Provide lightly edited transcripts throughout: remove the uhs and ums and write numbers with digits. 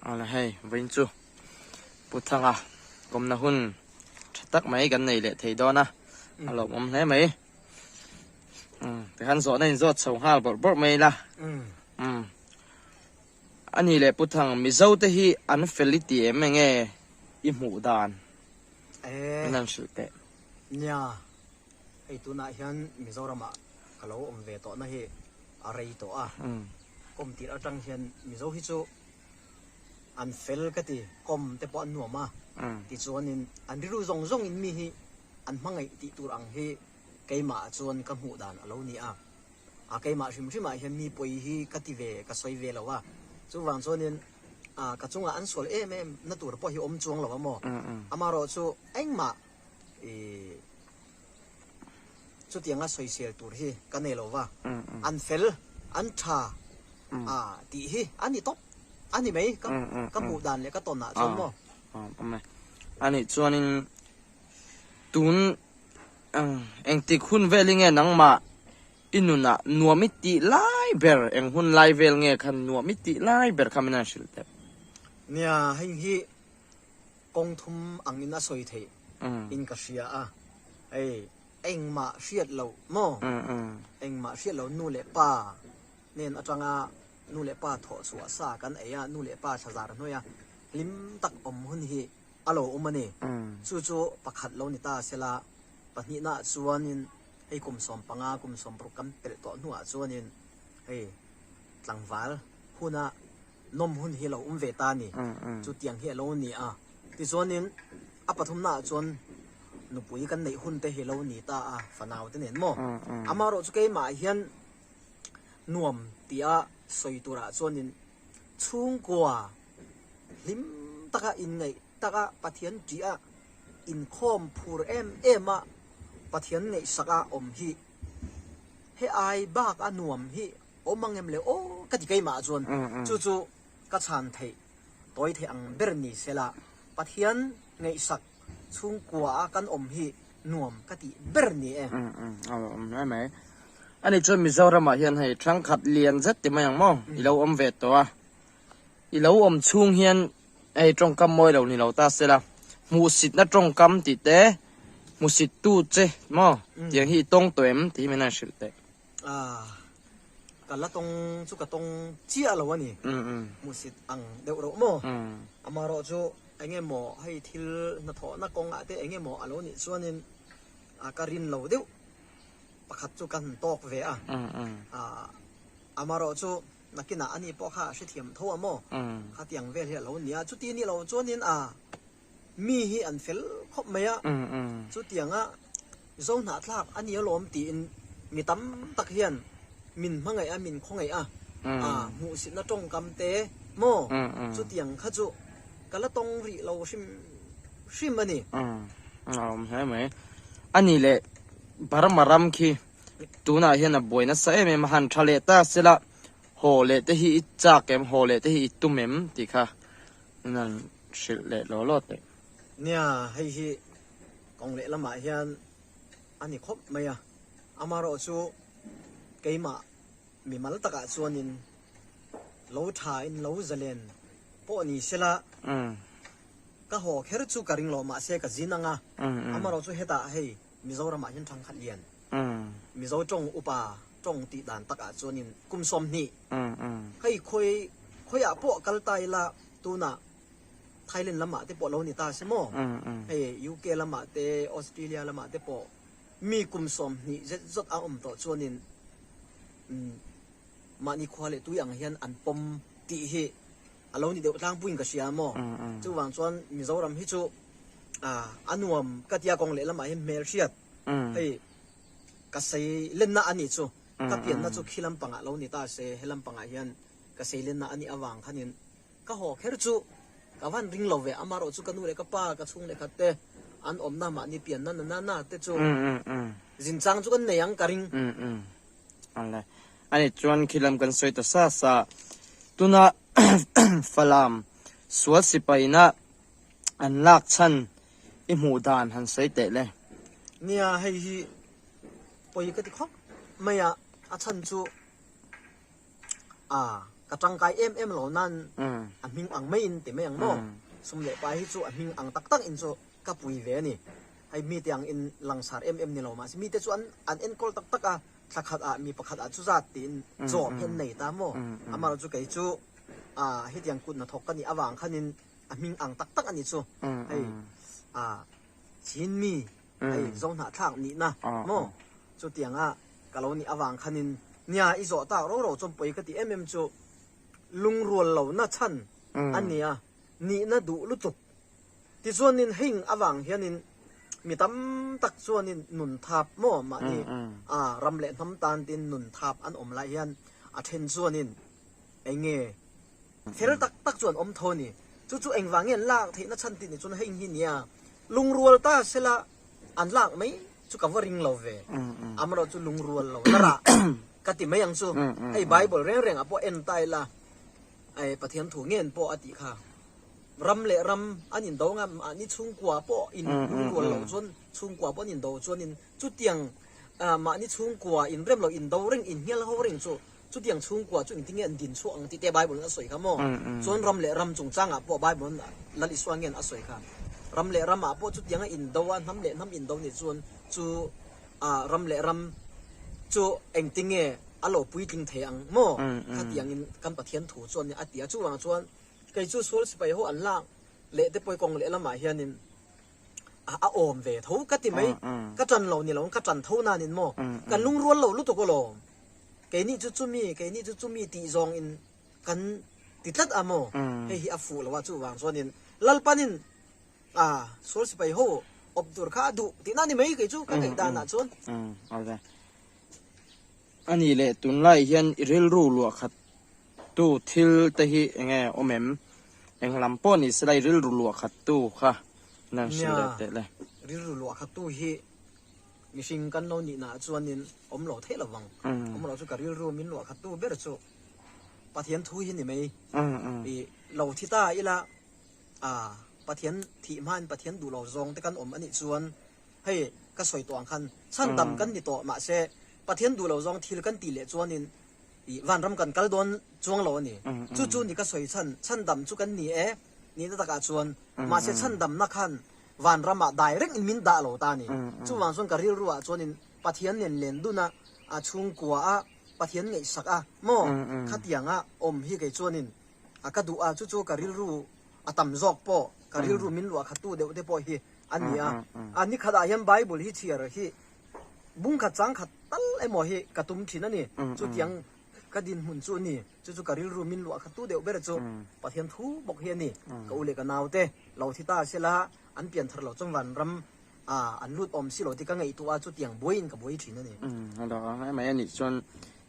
Awle hei vawiin chu Pu Thanga kawmna hun tha tak mai kan nei leh thei dawn a, a lawmawm hle mai. Umm tikhan zawhna in zawt chho nghal bawrh bawrh mai ila. Umm a ni leh Pu Thang Mizo te hi an fel i ti em enge i hmuh dan min han hrilh teh. Nia, hei tunah hian Mizoramah ka lo awm ve tawhna hi a rei tawh a, kawm tirh atang hian Mizo hi chu an fel ka ti, kawm te pawh an nuam a, tichuanin an rilru zawng zawngin mi hi an hmangaih tih tur ang hi keimah chuan ka hmuh dan a lo ni a, a keimah hrim hrimah hian mi pawi hi ka ti ve, ka sawi ve lo a, chuvang chuanin ka chungah an sual em em na tur pawh hi awm chuang lo a maw, amaherawhchu engmah Ih, chutianga sawisel tur hi ka nei lo va, an fel, an tha a tih hi a ni tawp a ni mai ka ka hmuh dan leh ka tawn ah chuan maw. Awm e. A nih chuanin tun engtik hun vel hi nge nangmah i nunah nuam i tih lai ber, eng hun lai vel nge khan nuam i tih lai ber kha min han hrilh teh. Nia, heng hi Kawng thum angin a sawi theih in ka hria a, hei engmah hriat loh maw? Engmah hriat loh nu leh pa hnen atanga nu leh pa thawh chhuah sa kan ei a, nu leh pa thlazar hnuaia hlim tak awm hun hi a lo awm a ni. Chu chu pakhat lo ni ta sela, pahnihnaah chuanin hei kum 15, kum 60 kan pelh tawh hnuah chuanin hei tlangval huna nawm hun hi a lo awm ve ta a ni. Chutiang hi a lo ni a. Tichuanin a pathumnaah chuan nupui kan neih hun te hi a lo ni ta a, fanau te nen maw? Amaherawhchu keimah hian nuam tia sawi turah chuanin chhungkua hlim taka inngaih taka Pathian ṭih a, inkhawm phur em em a Pathian ngaihsaka awm hi he ai bak a nuam hi Awm ang em le aw ka ti keimah chuan chu chu ka chhan theih tawi theih ang ber ni sela Pathian ngaihsak chhungkua a kan awm hi nuam ka tih ber ni e. A lo awm hle mai. Ani chuan Mizoramah hian hei thangkhat lian zet ti mai ang maw i lo awm ve tawh a. I lo awm chhung hian hei tawngkam mawi lo ni lo ta sela hmuhsitna tawngkam tih te hmusittu che maw tiang hi i tawng tawh em tih hi min han hrilh teh. Ah, ka la tawng chu ka tawng chiah lo a ni. Hmuhsit ang deuh reuh maw? Amaherawh chu eng emaw hei thil hnathawhna kawngah te eng emaw a lo nih chuanin ka rin lo deuh pakhat chu ka han tawk ve a. Ah, amaherawh chu nakinah ani pawh kha a hrethiam tho a maw? Khatiang vel hi a lo ni a. Chuti nih loh chuanin ah. Mi hi an fel khawp mai a, chutianga Zohnahthlak a ni alawm tiin mi tam tak hian min hmangaih a, min khawngaih a, hmuhsitna tawngkam te maw chutiang kha chu ka la tawng rih lo hrim hrim a ni. A awm hle mai. A nih leh Burma ram khi tunah hian a buai nasa em em a, han tha leh ta sela haw leh te hi i chak em, haw leh te hi i tum em tih kha. Nan hrilh leh law law teh. Nia, hei hi kawng leh lamah hian a ni khawp mai a, amaherawh chu keimah mimal takah chuanin lo thain lo zalen pawh ni sela ka haw kher chu ka ring lo, mahse ka zin ang a, amaherawh chu hetah hei Mizoramah hian thangkhat lian Mizo tawng upa tawng tih dan takah chuanin kum 20 hei khawi khawiah pawh kal ta ila tunah Thailand lamah te pawh lo ni ta se maw hei UK lamah te Australia lamah te pawh mi kum 20 zet zawt a awm tawh chuanin mahni khua leh tui ang hian an pawm tih hi a lo ni deuh tlangpuiin ka hria maw chuvang chuan Mizoram hi chu a nuam ka tia kawng leh lamah hian hmelhriat Hei ka sei lenna a nih chu, ka pianna chu khi lampangah lo ni ta se, he lampangah hian ka sei lenna a nih avang khanin ka haw kher chu ka van ring lo ve, amaherawh chu ka nu leh ka pa, ka chhung leh khat te an awmna mahni pianna na na na te chu zin chang chu kan nei ang ka ring. A ni chuan khi lam kan sawi ta sa sa, tuna Falam sual sipaina an lak chhan I hmuh dan han sawi teh le. Nia, hei hi pawi ka ti khawp mai a, a chhan chu a Ka tangkai em em lo nan a hming ang mai in ti mai ang maw? Sum leh pai hi chu a hming ang tak tak in chu ka pui ve a ni. Hei mite ang in langsar em em ni lo mahse mite chu an an enkawl tak tak a, thla khat ah mi pakhat ah chu zat tiin chaw hi an nei ta maw? Amaherawhchu chu kei chu ah hetiang kut hnathawk ka nih avang khanin a hming ang tak tak a ni chu. Hei ah Chinmi hei Zohnahthlak nihna maw? Chutianga ka lo nih avang khanin nia i zawh tak ro ro chuan pawi ka ti em em chu lungrual lohna chhan a nia, nihna duh lutuk. Tichuanin heng avang hianin mi tam tak chuanin nun thap maw mahni a ram leh hnam tan tin nun thap an awm lai hian a then chuanin eng nge fel tak tak chu an awm tho a ni. Chu chu engvang nge an lak theihna chhan tih ni chuan heng hi nia lungrual ta sela An lak mai chu ka va ring lo ve. Amaherawh chu lungrual lo na rah ka ti mai ang chu. Hei Bible reng reng ah pawh en ta ila eh Pathian thu ngen pawh a tih kha. Ram leh ram an indo anga mahni chhungkua pawh in lungrual lo chuan chhungkua pawh an indo chuan in chutiang mahni chhungkua inrem lo indo reng inhnial ho reng chu Chutiang chhungkua chu engtin nge an din chhuah ang tih te Bible in a sawi kha maw? Chuan ram leh ram chungchangah pawh Bible in Lal Isua ngen a sawi kha. Ram leh ramah pawh chutianga indo a, hnam leh hnam indo nih chuan chu ram leh ram chu engtin nge a lo puitling thei ang maw? Khatiangin kan Pathian thu chuan a ti a. Chuvang chuan kei chu sual sipai ho an lak leh te pawh kawng lehlamah hianin a awm ve tho ka ti mai. Ka tan lo ni lo, ka tan tho nanin maw? Kan lungrual lo lutuk alawm. Keini chu chumi, keini chu chumi tih zawng in kan ti tlat a maw? Hei hi a fuh lo a, chuvang chuanin Lalpanin a sual sipai ho awp tur kha a duh tihna a ni mai kei chu ka ngaih danah chuan. A nih leh tunlai hian i rilru luah khat tu thil te hi eng nge awm em? Eng lam pawh ni sela i rilru luah khat tu kha nan hrilh leh teh le. Rilru luah khat tu hi Mihring kan lo nihna ah chuanin awm lo theih lovang. Awm lo chu ka rilru min luah khattu ber chu Pathian thu hi ni mai. I lo thi ta ila a Pathian thih hmain Pathian duh lo zawng te kan awm anih chuan hei ka sawi tawh ang khan chhandam kan ni tawh mahse Pathian duh lo zawng thil kan tih leh chuanin i vanram kan kal dawn chuang lo a ni. Chu chu ni ka sawi chhan chhandam chu kan ni e nihna takah chuan mahse chhandamna khan Vanramah dai reng in min dah lo ta a ni. Chuvang chuan ka rilru ah chuanin Pathian nen len dun a, a chhungkua a Pathian ngaihsak a maw khatiang a awm hi kei chuanin a ka duh a, chu chu ka rilru a tam zawk pawh ka rilru min luah khattu deuh te pawh hi a ni a. A nikhat ah hian Bible hi chhiar hi bungkhat changkhat tal emaw hi ka tum thin a ni. Chutiang ka dinhmun chu a ni. Chu chu ka rilru min luah khattu deuh ber chu Pathian thu bawk hi a ni. Ka u leh ka naute lo thi ta sela an pian thar lo chuan vanram an lut awm si lo tih ka ngaihtuah a, chutiang buaiin ka buai thin a ni. A lo ang em mai a nih chuan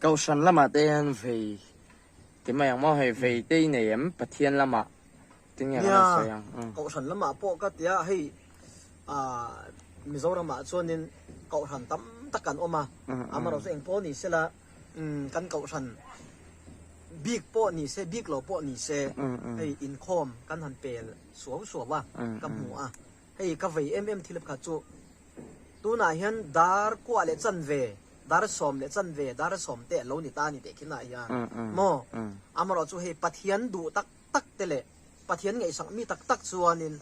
Kohhran lamah te hian vei ti mai ang maw hei vei te i nei em Pathian lamah tinge kan han sawi ang. Nia, Kohhran lamah pawh ka tia hei Mizoramah chuanin Kohhran tam tak kan awm a, amaherawhchu engpawh ni sela Kan kohhran bik pawh ni se, bik lo pawh ni se, hei inkhawm kan han pel suau suau a, ka hmu a. Hei ka vei em em thil pakhat chu tunah hian dar kuah leh chanve, dar sawm leh chanve, dar sawm te a lo ni ta a ni teh khinah hian maw? Amaherawhchu hei Pathian duh tak tak te leh Pathian ngaihsak mi tak tak chuanin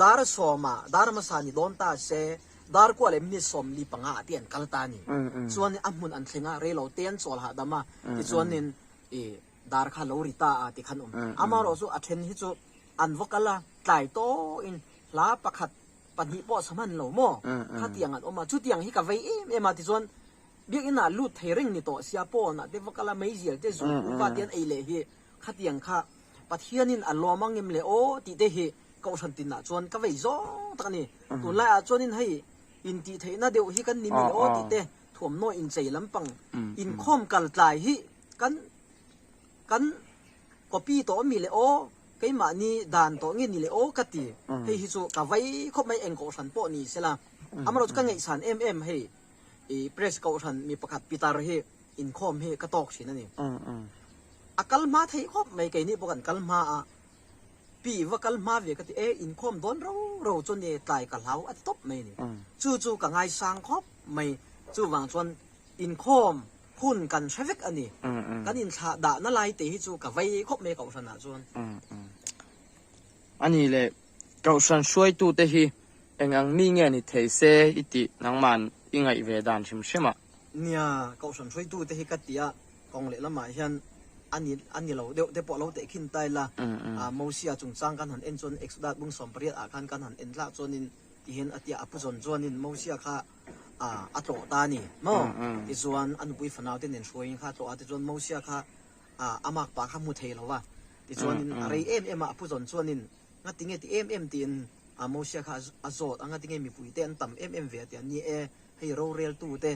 dar sawmah dar hmasa ni dawn ta se, dar kuah leh minute 45 ah te an kal ta a ni. Chuan a hmun an thleng a, reilo te an chawl hahdam a, tichuanin i dar kha lo ri ta a ti khan awm. Amaherawh chu a then hi chu an va kal a, tlai tawhin hla pakhat pahnih pawh sa hman lo maw? Khatiang an awm a, chutiang hi ka vei em em a, tichuan biakinn ah lut thei reng ni tawh sia pawnah te va kal a, meizial te zu kuhva te an ei leh hi khatiang kha Pathianin a lawm ang em le aw tih te hi Kohhran tinah chuan ka vei zawng tak a ni. Tunlaiah chuanin hei intihtheihna deuh hi kan ni mi le aw tih te thuamhnaw inchei lampang inkhawm kal tlai hi kan kan copy tawh mi le aw keimahni dan tawh nge ni le aw ka ti. Hei hi chu ka vei khawp mai eng Kohhran pawh ni sela. Amaherawhchu chu ka ngaihsan em em hei i press Kohhran mi pakhat Pitar hi inkhawm hi ka tawk thin a ni. A kal hma theih khawp mai, keini pawh kan kal hma a, pi va kal hma ve ka ti e, inkhawm dawn ro ro chu ni tlai ka hlau a ti tawp mai a ni. Chu chu ka ngaisang khawp mai, chuvang chuan inkhawm Hun kan hre vek a ni. Kan inthlah dahna lai te hi chu ka vei khawp mai Kohhran ah chuan. A nih leh Kohhran hruaitute hi eng ang mi nge ni thei se i tih nangman i ngaih ve dan hrim hrim ah? Nia, Kohhran hruaitute hi ka ti a, kawng leh lamah hian a ni a ni lo deuh te pawh lo tehkhin ta ila, Mosia chungchang kan han en chuan Exodus bung 18 ah khan kan han en hlak chuanin tihian a tia a pu zawn chuanin Mosia kha a tlawh ta a ni maw? Tichuan a nupui fanau te nen hruaiin kha a tlawh a, tichuan Mosia kha a makpa kha hmu thei lo va, tichuanin a rei em em a, a pu zawn chuanin ngati nge ti em em tiin Mosia kha a zawt a, ngati nge mipui te an tam em em ve a ti a, ni e, hei roreltu te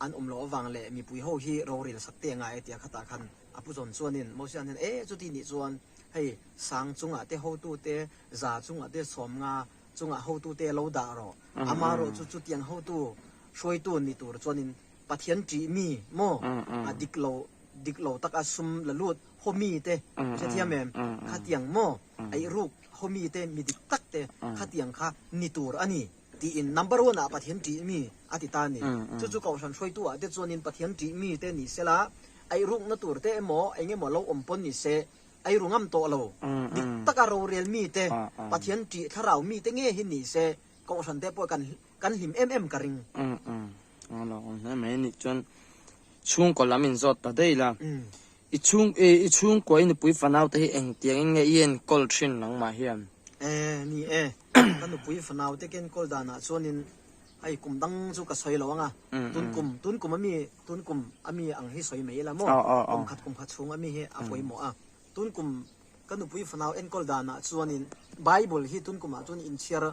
an awm loh avang leh mipui ho hi rorel sak te a ngai a ti a, khatah khan a pu zawn chuanin Mosia hian e chuti nih chuan hei sang chungah te hotu te za chungah te 50 chungah hotute lo dah rawh. Amaherawh chu chutiang hotu hruaitu ni tur chuanin Pathian ṭih mi maw a dik lo dik lo taka sum la lut haw mi te hrethiam em? Khatiang maw eih ruk haw mi te mi dik tak te khatiang kha ni tur a ni tiin number one ah Pathian ṭih mi a ti ta a ni. Chu chu Kohhran hruaitu ah te chuanin Pathian ṭih mi te ni sela eih rukna tur te emaw eng emaw lo awm pawn ni se Ei ru ngam tawh lo. Dik taka rorel mite, Pathian ṭih thlarau mite nge hi ni se, Kohhran te pawh kan kan hlim em em ka ring. A lo awm hle mai anih chuan chhungkaw lam in zawt ta daih la. I chhung i chhungkaw i nupui fanau te hi engtiangin nge i enkawl thin nangmah hian? E ni e, ka nupui fanau te ka enkawl danah chuanin hei kum dang chu ka sawi lo ang a, tun kum tun kum ami Tun kum a mi ang hi sawi mai ila maw? Kum khat kum khat chhung a mi hi a pawimawh a. Tun kum ka nupui fanau enkawl danah chuanin Bible hi tun kumah chuan inchhiar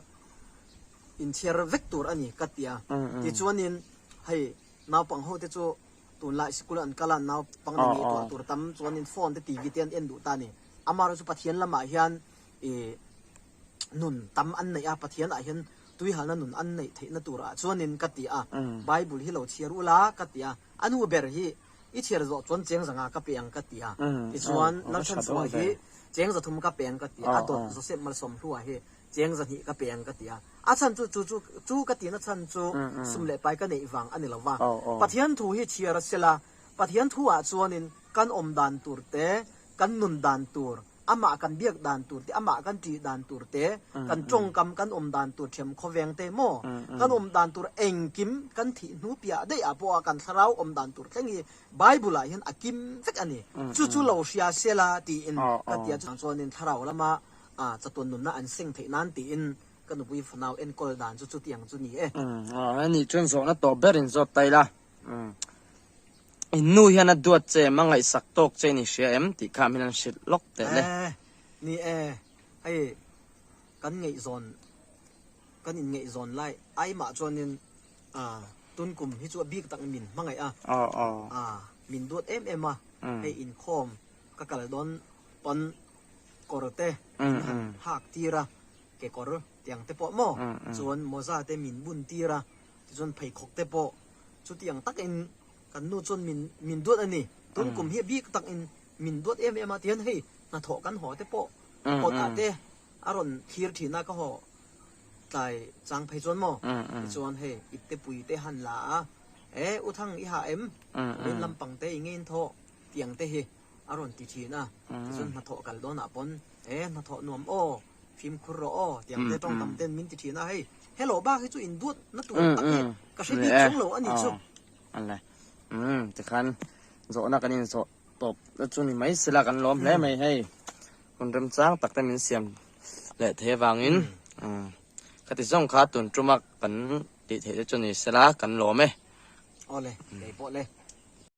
inchhiar vek tur a ni ka ti a. Tichuanin hei naupang ho te chu tunlai sikul an kal a, naupang nen ngaihtuah tur tam chuanin phone te TV te an en duh ta a ni. Amaherawhchu Pathian lamah hian ih nun tam an neih a, Pathian ah hian tuihalna nun an neih theihna turah chuanin ka ti a, Bible hi lo chhiar ula ka ti a, a nu ber hi i chhiar zawh chuan cheng zanga ka pe ang ka ti a, tichuan Lalthanchhuah hi cheng 300 ka pe ang ka ti a, a dawt Joseph Malsawmhlua hi cheng 200 ka pe ang ka ti a, a chhan chu chu chu chu ka tihna chhan chu sum leh pai ka neih vang a ni lo va, Pathian thu hi chhiar a sela, Pathian thu ah chuanin kan awm dan tur te, kan nun dan tur Amah kan biak dan tur te, amah kan ṭih dan tur te, kan ṭawngkam kan awm dan tur ṭhiam khawveng te maw, kan awm dan tur engkim kan thih hnu piah daih ah pawh a kan thlarau awm dan tur thleng hi Bible ah hian a kim vek a ni. Chu chu lo hria sela tiin ka ti a, chuvang chuanin thlarau lama chatuan nunna an seng theih nan tiin ka nupui fanau enkawl dan chu chutiang chu ni e. Anih chuan zawhna tawh berin zawt ta ila. In nu hian a duat che em, a ngaihsak tawk che in i hria em tih kha min han hrilh lawk teh le. E, ni e, hei kan ngaihzawn, kan inngaihzawn lai aimah chuanin tun kum hi chu a bik tak min hmangaih a, min duat em em a, hei inkhawm ka kal dawn pawn kawr te min han hak tir a, kekawr tiang te pawh maw chuan mawza te min bun tir a, tichuan pheikhawk te pawh Chutiang takin kan nu chuan min min duat a ni. Tun kum hi bik takin min duat em em a, tihian hei hnathawh kan haw te pawh kawt ah te a rawn thlir thin a, ka haw tlai chang phei chuan maw tichuan hei ipte pui te han la a, e u Thang i hah em? Vawiin lampang te i ngeiin thawh tiang te hi a rawn ti thin a, tichuan hnathawh kal dawnah pawn e hnathawh nuam aw. Fimkhur rawh aw, tiang te tawng tam ten min ti thin a, hei hello bak hi chu in duat na tur tak hi ka hre bik chung lo a nih chu. Awle, umm tikhan zawhna kan in zawh tawp na chu ni mai sela kan lawm hle mai hei, hun remchang tak te min siam leh thei avangin umm khati zawng kha tun tuma kan tih theih te chu ni sela kan lawm e. Awle, kei pawh le.